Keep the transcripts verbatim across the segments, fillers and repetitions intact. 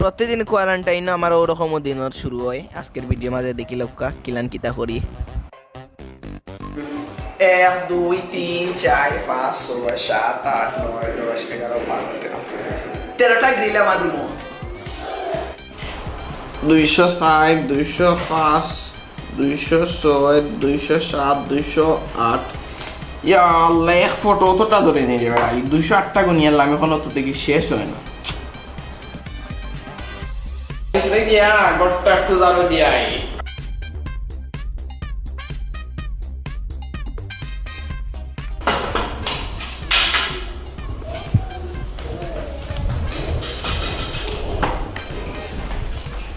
প্রতিদিন কোয়ারেন্টাইন আমার ওরকম দিনর শুরু হয়। আজকের ভিডিও মাঝে দেখি লক্কা কিলান কিতা করি। এক, দুই, তিন, চার, পাঁচ, ছয়, সাত, আট, নয়, দশ, এগারো, বারো, তেরো। তেরোটা গ্রিল আমার রুমো। দুইশো ষাট, দুইশো পাঁচ, দুইশো ছয়, দুইশো সাত, দুইশো আট। ইয়া আল্লাহ, এক ফটো অতটা ধরে নি রে ভাই। দুইশো আটটা গুনিয়ার লামে কোনো তো দেখি শেষ হয় না। গিয়া ঘরটা একটু ঝাড়ু দিয়া আই।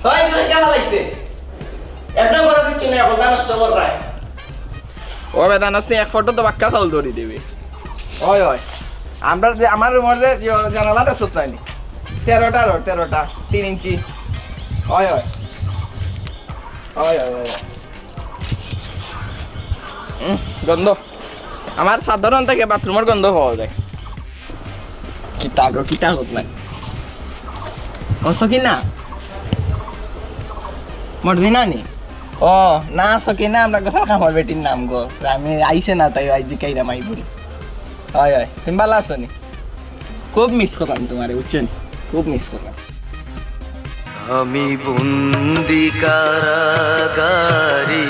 ভাই, এগুলো কে ফালাইছে? একটা ঘরে কিচ্ছু নেই, অকলতা নষ্ট করায়। ও বেদান আসলে এক ফটো তো বাক্কা চাউল ধরি দিবি। ওই, ওই। আমরা যে, আমার রুমর যে, ইয়ো, জানালা দেখছস নাইনি? তেরোটা রড, তেরোটা, তিন ইঞ্চি। ওই, ওই। ওই, ওই, ওই, ওই। উম, গন্ধ। আমার সাধারণ থেকে বাথরুমর গন্ধ পাওয়া যায়। কিতা গো, কিতা হোক না? ও সকিনা? মর্জিনা নি? ও, না সকিনা, আমরা গোসল খামার বেটির নাম গো। আমি আইছে না, তাই আইজি কাইরা মাইবুনি। হয়, হয়। তুমি ভালো আছো নি? খুব মিস করলাম তোমারে, বুঝছো নি? খুব মিস করলাম। আমি বন্দি কারাগারে।